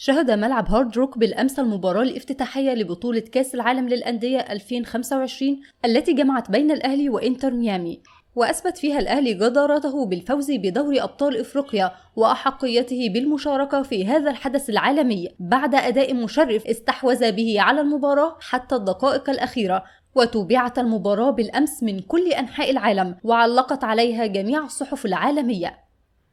شهد ملعب هارد روك بالأمس المباراة الافتتاحية لبطولة كأس العالم للأندية 2025 التي جمعت بين الأهلي وإنتر ميامي، وأثبت فيها الأهلي جدارته بالفوز بدوري أبطال إفريقيا وأحقيته بالمشاركة في هذا الحدث العالمي بعد أداء مشرف استحوذ به على المباراة حتى الدقائق الأخيرة. وتوبعت المباراة بالأمس من كل أنحاء العالم وعلقت عليها جميع الصحف العالمية.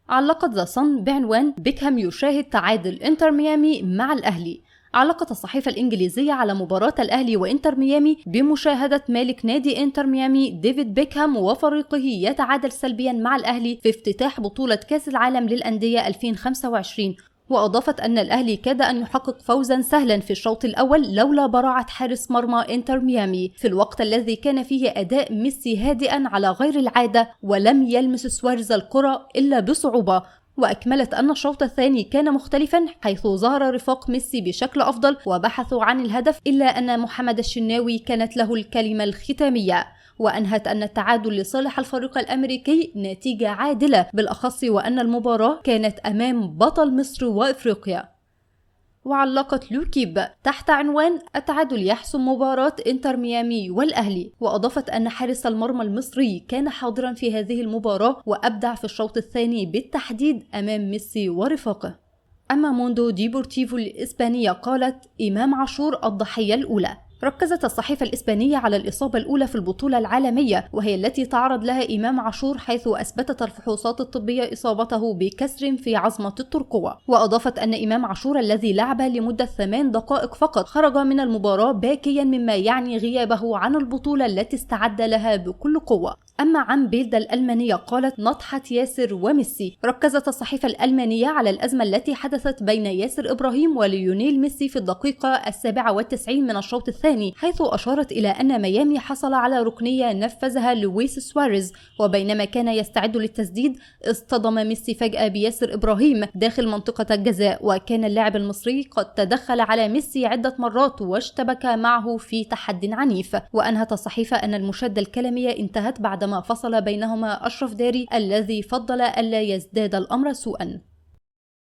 علقت ذا صن بعنوان بيكهام يشاهد تعادل إنتر ميامي مع الأهلي. علقت الصحيفة الإنجليزية على مباراة الأهلي وإنتر ميامي بمشاهدة مالك نادي إنتر ميامي ديفيد بيكهام وفريقه يتعادل سلبيا مع الأهلي في افتتاح بطولة كأس العالم للأندية 2025. وأضافت أن الأهلي كاد أن يحقق فوزا سهلا في الشوط الأول لولا براعة حارس مرمى إنتر ميامي في الوقت الذي كان فيه أداء ميسي هادئا على غير العادة ولم يلمس سواريز الكرة إلا بصعوبة. وأكملت أن الشوط الثاني كان مختلفا حيث ظهر رفاق ميسي بشكل أفضل وبحثوا عن الهدف، إلا أن محمد الشناوي كانت له الكلمة الختامية. وأنهت أن التعادل لصالح الفريق الأمريكي نتيجة عادلة، بالأخص وأن المباراة كانت أمام بطل مصر وإفريقيا. وعلقت لوكيب تحت عنوان التعادل يحسم مباراة إنتر ميامي والأهلي، وأضافت أن حارس المرمى المصري كان حاضرا في هذه المباراة وأبدع في الشوط الثاني بالتحديد أمام ميسي ورفاقه. أما موندو ديبورتيفو الإسبانية قالت إمام عاشور الضحية الأولى. ركزت الصحيفة الإسبانية على الإصابة الأولى في البطولة العالمية، وهي التي تعرض لها إمام عاشور، حيث أثبتت الفحوصات الطبية إصابته بكسر في عظمة الترقوة. وأضافت أن إمام عاشور الذي لعب لمدة 8 دقائق فقط خرج من المباراة باكيا، مما يعني غيابه عن البطولة التي استعد لها بكل قوة. أما عن بيلدا الألمانية قالت نطحة ياسر وميسي. ركزت الصحيفة الألمانية على الأزمة التي حدثت بين ياسر إبراهيم وليونيل ميسي في الدقيقة 97 من الشوط الثاني، حيث أشارت إلى أن ميامي حصل على ركنية نفذها لويس سواريز، وبينما كان يستعد للتسديد اصطدم ميسي فجأة بياسر إبراهيم داخل منطقة الجزاء، وكان اللاعب المصري قد تدخل على ميسي عدة مرات واشتبك معه في تحد عنيف. وأنهت الصحيفة أن المشادة الكلامية انتهت بعدما فصل بينهما أشرف داري الذي فضل ألا يزداد الأمر سوءا.